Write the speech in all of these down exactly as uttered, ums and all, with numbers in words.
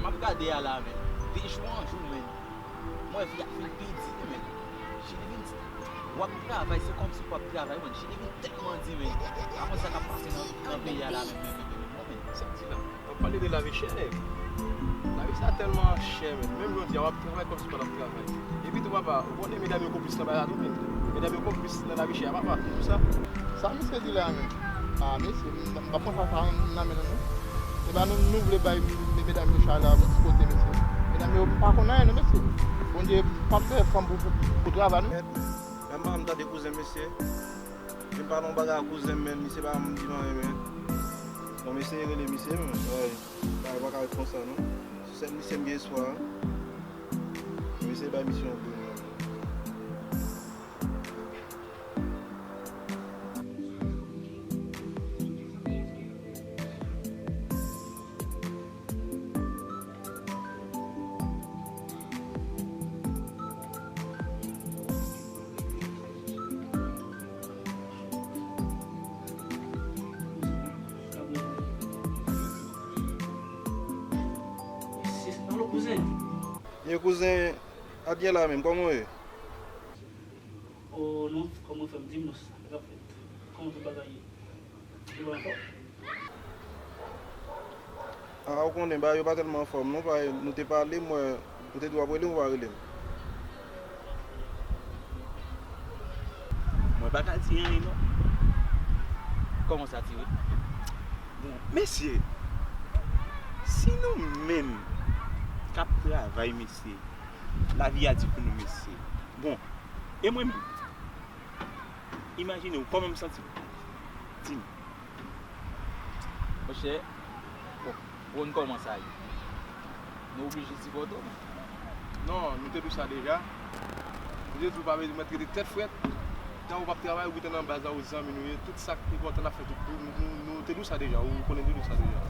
M ap gade a la, men. De jou an jou, men. M wè vi a fin pi di, men. Chili vin, w ap travay, se kòmsi w p ap travay, men. Chili vin tèlman di, men. Pa konn sa k ap pase nan, nan peyi a la, men, men, men, men, men, men. Sa m di la, w ap pale de lavi chè, nèg. Lavi sa tèlman chè, men. Menm jodi a, w ap travay kòmsi w pa t ap travay. Epi tou, papa, ou konnen medam yo konplis nan bagay la tou, men. Medam yo konplis nan lavi chè a, papa, toujou sa. Sa misye di la, men. A, mesye, m, m pa konn sa sa nan men nou. Se pa nou, nou vle bay me-, medam yo chalè a yon ti kote, mesye. Medam yo pa konn anyen, non, mesye. Bondye p ap fè fanm pou, pou, pou travay, non. Mèt, menm pa m tande kouzen, mesye. Vin pale yon bagay a kouzen m, men misye pa janm di m anyen, men. Bon, m eseye rele misye, men, bagay pa ka ret konsa, non. Se sèl misye m gen espwa, wi. M eseye bay misye yon kou, men. Alo, kouzen. Ye kouzen, Adyè la menm, kòman w ye? O non, kòman frè m? Di m non, sa k ap fèt? Kòman tout bagay ye? Ou anfòm? A, ou konnen bagay yo pa tèlman anfòm non, paske nou te pale, m wè ou te di w ap rele m, ou pa rele m. Mwen pa ka di anyen non. Kòman sa, Tire? Bon, mesye, si nou menm k ap travay, mesye, lavi a di pou nou, mesye. Bon, e mwen menm? Imajine w, kòman m santi m? Di m. Monchè, bon, ou konn kòman sa ye. Nou oblije sipòte w. Non, nou te di w sa deja. Nou te di w pa mèt rete tèt frèt. Tan ou p ap travay, ou gentan nan baz la, ou zanmi nou ye. Tout sa k enpòtan n ap fè tout pou nou. Nou, nou te di w sa deja, ou konnen nou te di w sa deja.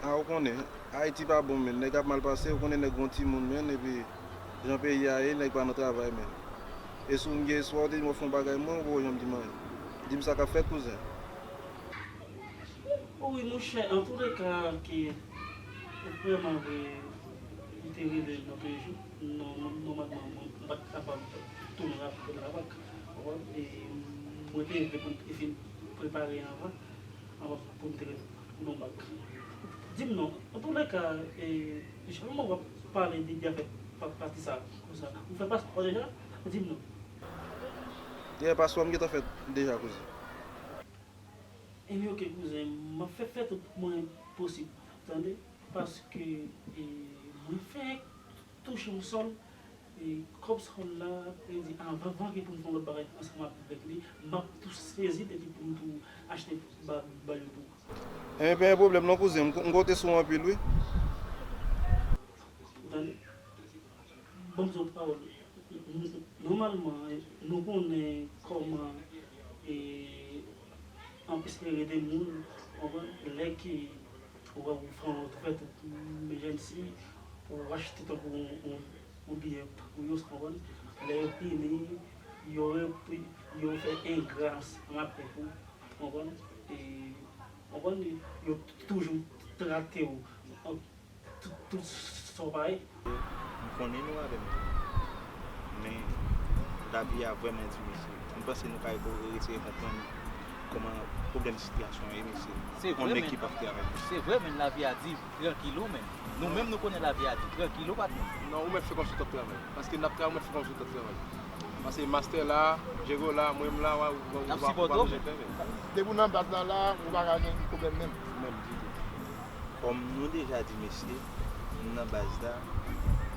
A, ou konnen, Ayiti pa bon, men nèg ap mal pase, ou konnen nèg gon timoun, men, epi jan peyi a ye, nèg pa nan travay, men. E si w gen espwa, ou te di m w ap fè yon bagay mwen, ou poko janm di m anyen. Di m sa k ap fèt, kouzen. O wi, monchè, antouleka, ke vrèman vre, li te rele lòt jou, non, non, nòmalman, mwen, m pa t kapab tounen rapid la bak. Ou konprann? E mwen te vle pou l te fin prepare anvan, anvan pou m te rele pou l yon bak. Di m non, antouleka, e, jan w ap pale de, de afè pa, pati sa, konsa, ou fè paspò deja? Di m non. Dayè, paspò m gentan fè deja, kouzen. Ebyen, oke, kouzen, m ap fè, fè tout mwayen posib, tande, paske, e, mwen fenk touche yon sòl, e, kòb sòl la, e di, anvan, anvan ke pou m fè yon lòt bagay ansanm avèk li, m ap tou sezi epi pou m tou achte ba, ba yo tou. Ebyen, pa gen pwoblèm non, kouzen, m, m konte sou ou anpil, wi. Ou tande? Ban m di w pawòl. N-, nòmalman, nou konnen kòman, e, anplis ere de moun, w konprann, lè ke ou, ou fè, ou fè tout emergency, ou achte tankou yon, yon, yon biyè pou yo, w konprann, lè yo fini, yo, yo fè engra ansanm avèk ou, w konprann, e, w konprann, yo toujou trate w tout, tout sa w pa ye. M konnen nou avè m. Men, lavi a vrèman di, mesye. M panse nou ka retire konprann kòman pwoblèm sitiyasyon an ye, mesye. Se vre, men, nèg ki p ap travay, mesye. Se vre, men lavi a di, trankilo, men. Nou menm, nou konnen lavi a di, trankilo, patnè. Non, ou mèt fè kòmsi w t ap travay. Paske n ap travay, ou mèt fè kòmsi w t ap travay. Paske mastè la, Djego la, mwen m la, w a, w a, w a, w a bezwen fè, men. Depi w nan baz la, la, ou pa ka gen pwoblèm menm. Menm ditou. Kòm nou deja di, mesye, nou nan baz la,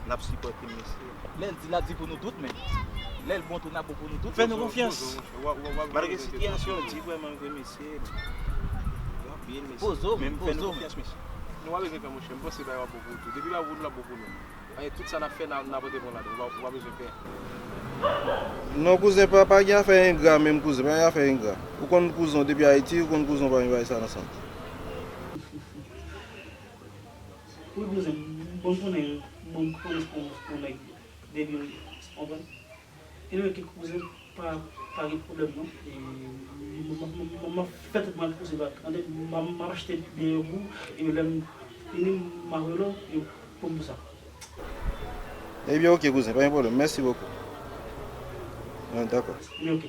n ap sipòte mesye. Lè l di, l ap di pou nou tout, men. Lè l bon tou, n ap bon pou nou tout. Fè nou konfyans. Malgre sitiyasyon an di vrèman vre, mesye. Anpil, mesye. Poze w, men, men fè nou konfyans, mesye. Nou pa bezwen pè, monchè. M panse bagay yo ap bon pou nou tou. Depi bagay yo bon pou nou, l ap bon pou nou. Paske tout sa n ap fè, n a, n a pote bon ladan. Ou pa, ou pa bezwen pè. Non, kouzen, pa, pa gen afè engra menm, kouzen, pa gen afè engra. Ou konn kouzen w depi Ayiti, ou konn kouzen w pa gen bagay sa nan san. Wi, kouzen, bon, m konnen, bon, m konnen se yon, se yon nèg debil, w konprann? Anyway, kouzen, pa, pa gen pwoblèm, non. E, m, m, m, m, m ap fè tout mwayen posib la. Tande, m, m, m ap achte biyè yo pou ou, e lè m Vini, m a rele w, yo, pou m sa. Ebyen, oke, kouzen, pa gen pwoblèm. Mèsi bokou. Ah, dakò. Ebyen, oke.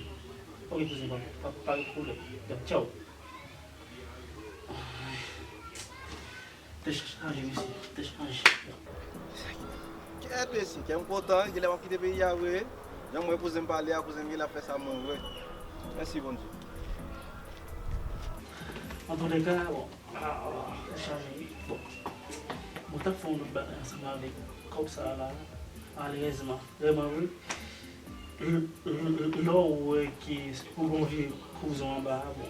Oke, kouzen, pa, pa, pa gen pwoblèm. Tchaw. Tèt chaje, mesye. Tèt chaje. Kèt, mesye. Kè m kontan. Genlè m ap kite peyi a vre. Jan m wè kouzen m pale a, kouzen m genlè ap fè sa mwen vre. Mèsi, Bondye. Antoulèka, bon. Ah, tèt chaje. Bon. Mwen t ap fè yon lòt bagay ansanm avèk kòb sa a la. Malerèzman. Vrèman vre. L-, l-, l-, lè w wè ke ou gen yon vye kouzen w anba a, bon,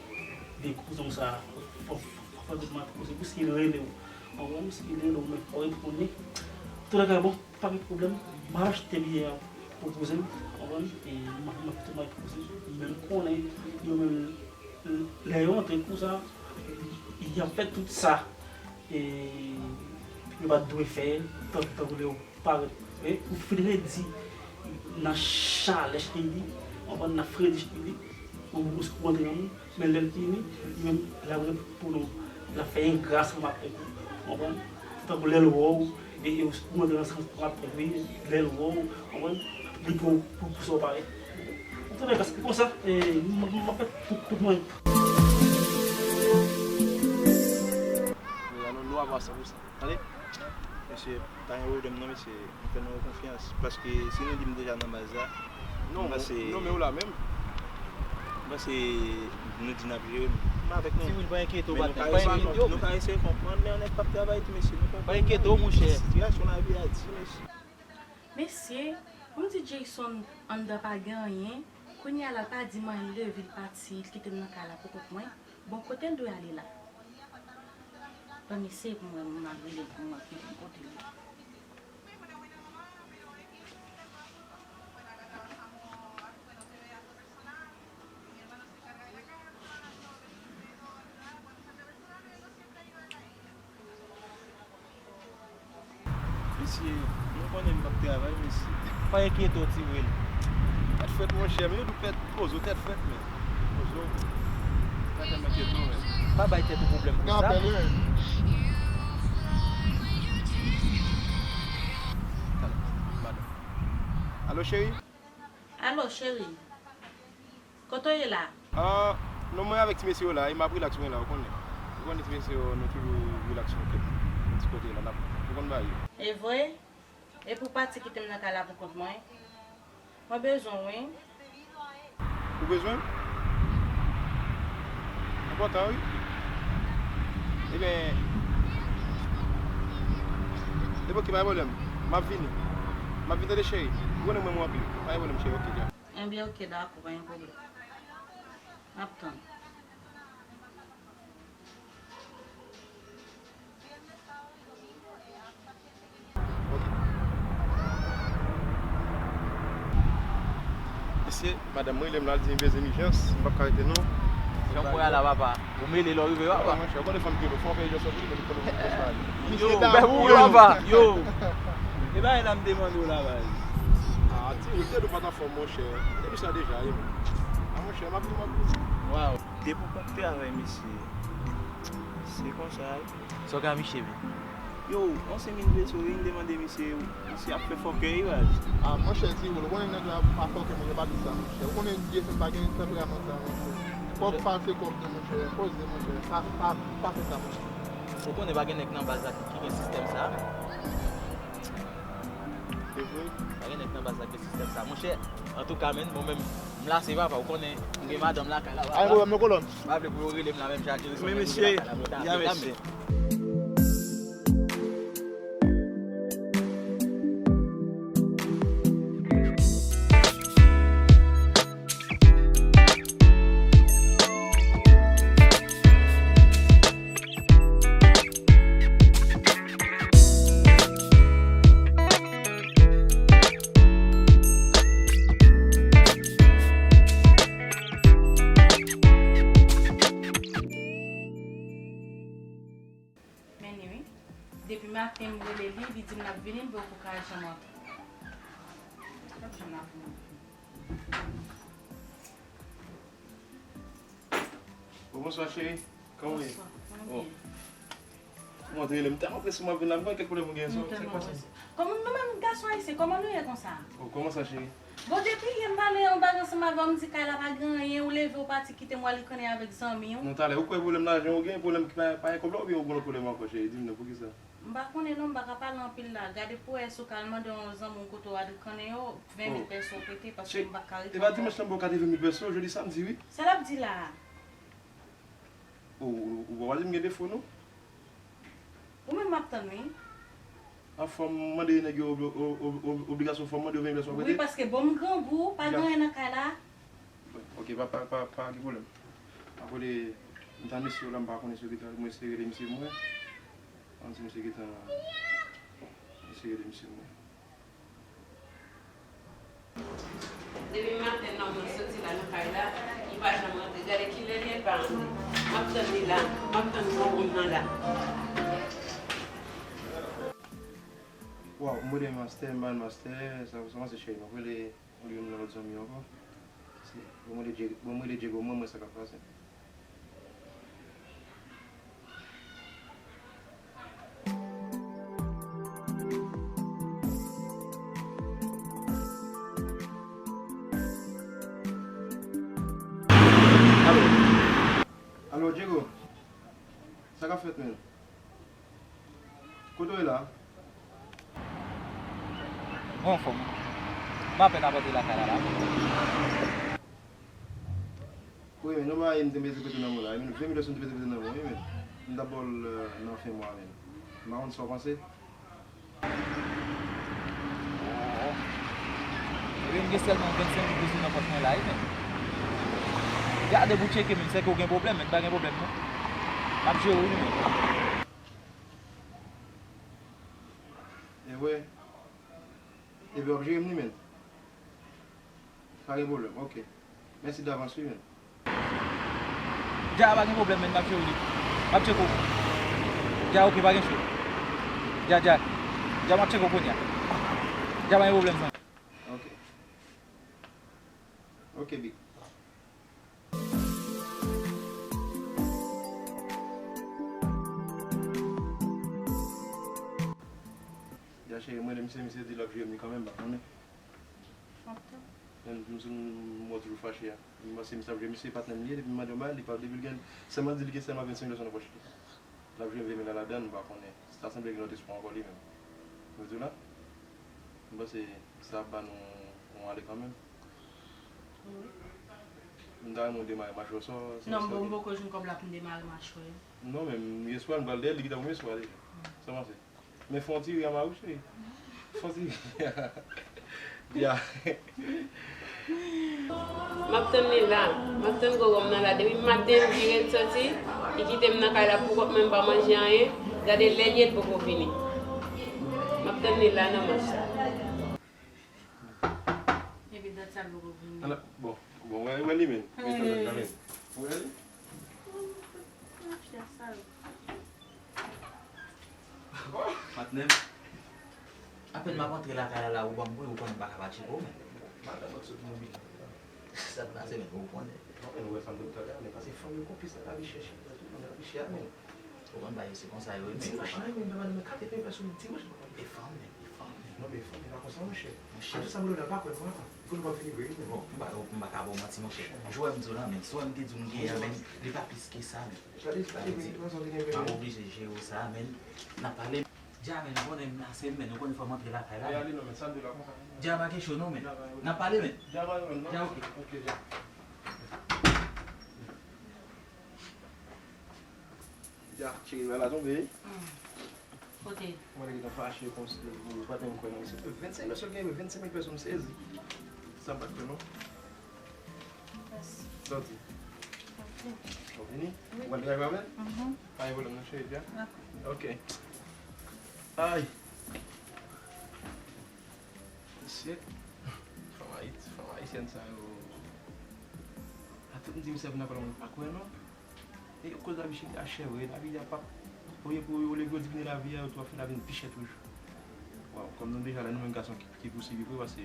vye kouzen w sa a, fò, fò, fò, fò w di m ap kouzen, piske l rele w. Ou konprann? Piske l rele w, men fò w retounen. Antoulèka, bon, pa gen pwoblèm. M ap achte biyè pou kouzen m, ou konprann? E m ap, m ap tou bay kouzen m. Men m konnen yo menm, lè yo antre konsa, y ap fè tout sa e yo pa t dwe fè, tan, tankou lè yo parèt, e ou fin redi nan chalè cheri, ou konprann, nan fredi cheri, ou, ou, ou antre nan moun, men lè l fini, li menm, l ap ret pou nou, l ap fè engra ansanm avèk ou, ou konprann, tankou lè l wè w, e, e ou, ou antre nan sans ansanm avèk li, lè l wè w, ou konprann, li pran w pou, pou sa w parèt. Antoulèka, se konsa, e, m, m, m ap fè tout, tout mwayen. Wi, alò, nou ap a san pou san. Tande, mesye, pa gen pwoblèm non, mesye. M fè nou konfyans. Paske si nou di m deja nan baz la, non, m panse, non, men ou la menm. M panse nou di n ap jere nou. M avèk nou. Tiwil, pa enkyete w, patnè. Pa enkyete w. Nou ka eseye konprann, men yon nèg p ap travay tou, mesye. Nou konprann. Pa enkyete w, monchè. Sitiyasyon lavi a di, mesye. Mesye, m di Jayson anndan pa gen anyen. Kounye a la, l pa di m anyen, li leve, li pati, li kite m nan kay la pou kont mwen. Bon, kote l dwe ale la? Ban m eseye pou m wè, m al rele l pou m wè ki kote l ye. Mesye, nou konnen m p ap travay, mesye. Pa enkyete w, Tiwil. Tèt frèt, monchè, men yo di w tèt poze w, tèt frèt, men. Poze w. Pa tèlman enkyete w, men. Pa bay tèt ou pwoblèm konsa. Nan apèl, wi. Talè, madanm. Alo, cheri? Alo, cheri. Kote w ye la? Ah, non, mwen avèk ti mesye yo la, e m ap rilaks mwen la, ou konnen. Ou konnen ti mesye yo, nou toujou rilaks yon kèk ti kote la, n ap, ou konn bagay yo. E vre? Epi w pati kite m nan kay la pou kont mwen? Mwen bezwen w, wi. Ou bezwen m? Enpòtan, wi. Ebyen, ebyen, oke, pa gen pwoblèm. M ap vini. M ap vin tande, cheri. Ou konnen mwen, mwen anpil. Pa gen pwoblèm, cheri, oke, dja. Enben, oke, dakò, pa gen pwoblèm. M ap tann. Oke. Mesye, madanm mwen rele m la, l di m bezwen m ijans, m p ap ka rete non. Jan m wè a la, papa. Ou mele lè w rive, papa. Monchè, ou konnen fanm ki rele w, fò w fè ijans ou, pou li konnen pou l pale. Yo, bèf ou, papa. Yo. E bagay la m te mande w la, baz. Ah, ti, ou te dwe pa t anfòm, monchè. Depi sa deja, ye, men. Ah, monchè, m ap vin, m ap vin. Waw. Depi w p ap travay, mesye. Se konsa, wi. Sa w ka miche, men? Yo, yon senk mil peso, wi, m te mande misye, misye ap fè fòkè, wi, baz. Ah, monchè, ti, ou konnen nèg la pa fòkè, monchè, pa di sa, monchè. Ou konnen Jayson pa gen tanperaman sa, monchè. Kòb pa se kòb, non, monchè. Poze, monchè. Pa, pa, pa fè sa, monchè. Ou konnen pa gen nèg nan baz la ki, ki gen sistèm sa. Se vre? Pa gen nèg nan baz la ki gen sistèm sa. Monchè, antouka, menn, mwen menm, m lase, papa, ou konnen, m gen madanm lakay la, papa. Ay, mwen menm, kolòn. Pa vle pou yo rele m la menm jan, men mesye, ya mesye. Men li wi. Depi maten m rele li, li di m l ap vini, m poko ka janm antre. L ap janm ap vini. Bon, bonswa, cheri. Kòman w ye? Bonswa, mwen byen. Mwen te rele m tèlman prese, m ap vin la, m konn kèk pwoblèm ou gen sou, se kwa sa? Kòman nou menm gason ayisyen, kòman nou ye konsa? Oh, kòman sa, cheri? Bon, depi yè m pale yon bagay ansanm avè w, m di kay la pa gen anyen, ou leve, ou pati kite m, w ale kanne avèk zanmi w. Non, talè, ou kwè pwoblèm lajan ou gen, pwoblèm ki pa, pa gen kòb la, oubyen ou gen lòt pwoblèm ankò, cheri? Di m non, poukisa? M pa konnen non, m pa ka pale anpil la. Gade pou wè si w ka al mande yon zanmi w kote w al kanne yo, ven mil pèso w pete, paske m pa ka rete ankò. E pa dimanch lan m ba w katreven mil pèso, jodi samdi, wi. Sa l ap di la a? Ou, ou, ou pa di m gen defo, non? Ou menm m ap tann, wi. An fò m mande nèg yo ob-, ob-, ob-, ob-, obligasyon, fò m mande yo ven lè swa prete? Wi, paske bon m grangou, pa gen anyen nan kay la. Bon, ok, pa, pa, pa, pa gen pwoblèm. Apre, m tann mesye yo la, m pa konnen si yo gentan, mwen eseye rele misye pou mwen. Ann di misye gentan, eseye rele misye pou mwen. Depi maten nan mwen soti la nan kay la, li pa janm rantre. Gade kilè li ye, li pa rantre. M ap tann li la, m ap tann gwo wonm nan la. Waw, m rele mastè, m ba l mastè, sa, sa kòmanse cheri, m ap rele, m rele youn nan lòt zanmi yo ankò. Se, bon, m rele Dye-, bon, m rele Djego, mwen, mwen sa k ap pase. Alo. Alo, Djego. Sa k ap fèt, menn? Kote w ye la? Mwen anfòm. M apèn ap rantre lakay la, la. Wi, men, nou bay m te mete kote nan mwen la. Ven mil pèso m te mete kote nan mwen, wi, men. M t ap ba w l, euh, nan fen mwa, men. M pa konn sa w panse. Oh. Ebyen, m gen sèlman vennsenk mil peso nan pòch mwen la, wi, men. Gade pou tcheke, men, sèke w gen pwoblèm, men, pa gen pwoblèm, non. M ap jere w, wi, men. E wè. Epi w ap jere m li, men. Pa gen pwoblèm, ok. Mèsi davans, wi, men. Dja, pa gen pwoblèm, men, m ap jere w li. M ap tcheke w. Dja, ok, pa gen cho. Dja, dja. Dja, m ap tcheke w kounye a. Dja, pa gen pwoblèm, zanmi. Ok. Ok, big. Ya cheri, mwen, misye, misye di l ap jere m li kanmenm, m pa konnen. Menm si m wè w toujou fache a. M panse misye ap jere, misye patnè m li ye, depi m mande yon bagay, li pa, depi l gen, sèlman di l gen sèlman vennsenk dola nan pòch li. L ap jere m ven mil la ladan, m pa konnen. Sa sanble gen lòt espwa ankò li menm. Mwen di w la, m panse sa ap ba nou yon ale kanmenm. Wi. M ta renmen w demare machwè w sò. Non, m poko jwenn kòb la pou m demare machwè. Non, men m gen espwa, m pral dèyè l, li gentan pran m espwa deja. Sa w panse? Men fè yon ti ri a mari w, cheri. Fè yon ti ri. Ya. M ap tann li la. M ap tann gwo wonm nan la. Depi maten, m vire, m soti, li kite m nan kay la pou kont mwen, m pa manje anyen. Gade lè l ye, l poko vini. M ap tann li la nan mach la. Epi dat sa l poko vini. Ala, bon, bon, wè, wè li menm. Wè li. Wè li. Mafya sal. Patnè m, apèn m ap antre lakay la, la, ou ban m bri, ou konnen m pa ka pa tcheke w, men. Madanm mwen sot mobil. Sa k pase, men, ou konnen. Non, men, ou wè sa m di w talè a, men pase fanm yo konplis nan lavi chè, chè, tout moun nan lavi chè a, men. Ou konn bagay se konsa yo ye, men. Dimanch la, men, madanm mwen, katreven pèsonn dimanch, papa. E fanm, men, e fanm, men. Non, men fanm, e pa konsa, monchè. Monchè. Sa m lè w la, pa kwè m, papa. Pou nou pa fini vre, men bon. M pa, m pa ka ba w manti, monchè. Jwè m di w la, men. Sou m te di w m gen an, men, li pa plis ke sa, men. Gade, gade, men, nan zòn li gen, men. M ap oblije jere w sa, men. N ap pale. Dja, men, ou konnen m la, se m, men. Ou konnen fò m antre lakay la, men. Dja, pa gen cho, non, men. N ap pale, men. Dja, pa gen, non. Dja, ok. Ok, dja. Ya, cheri, bagay la tonbe, wi. Hmm. Kote? Mwen gentan fache konsa, ou pa t menm kwè nan misye. Vennsenk mil pèso l genyen, vennsenk mil pèso, m sezi. Sa m pa t kwè, non. Mèsi. Sa w di? Ok. Ou fini? Wi. Ou pral travay avè l? Mhm. Pa gen pwoblèm, non, cheri, ya? Ok. Ok. Ay. Mesye, fanm Ayiti, fanm ayisyèn sa yo. A tout m di misye vin apre mwen pa kwè non. E koz lavi chita chè vre, lavi a p ap, olye pou yo leve yo diminisye lavi a, yo tou ap fè lavi n pi chè toujou. Waw, kòm nou deja la, nou menm gason ki, ki pou sibi vre, paske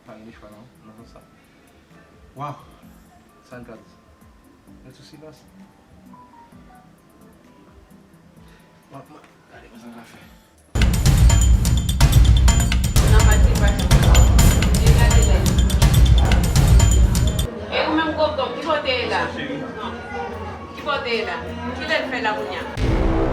pa gen lechwa non, nan sans sa. Waw, sa n ka di. Ret sou silans. Gade, mwen sa ka fè. Nan pati pa. E gade lè. E ou menm Gogo, ki kote e la? Ki kote e la? Ki lè l fè la kounye a?